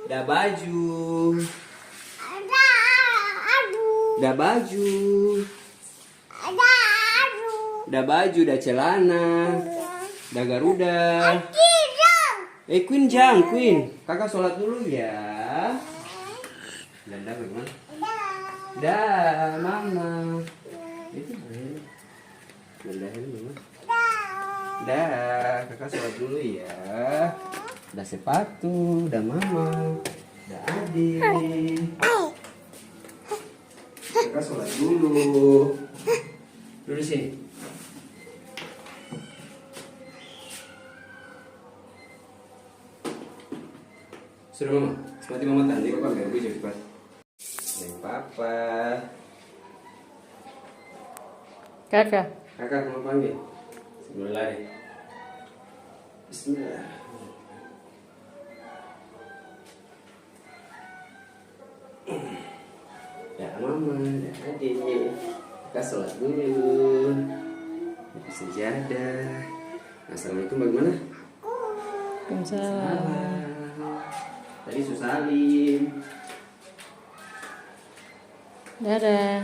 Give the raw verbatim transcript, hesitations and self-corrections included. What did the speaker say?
Da baju. Da baju. Da baju, da celana. Da garuda. Eh, Queen jang, Queen. Kaka sholat dulu ya. Dadah, Mama. Da, Mama. Itu, eh. Dadah, Mama. Da, Kaka sholat dulu ya. Da sepatu, da Mama. Da Ade. Kaka sholat dulu. Duduk sini. Sudah, Mama? Mati Mama tadi, Papa ambil baju cepat. Deng Papa. Kaka. Kaka, Mama panggil. Sambil lari. Bismillah. Ya, Mama, ya, Ade. Kita sholat dulu. Di sajadah. Assalamualaikum, bagaimana? Waalaikumsalam. Salam. Tadi su salim. Dadah.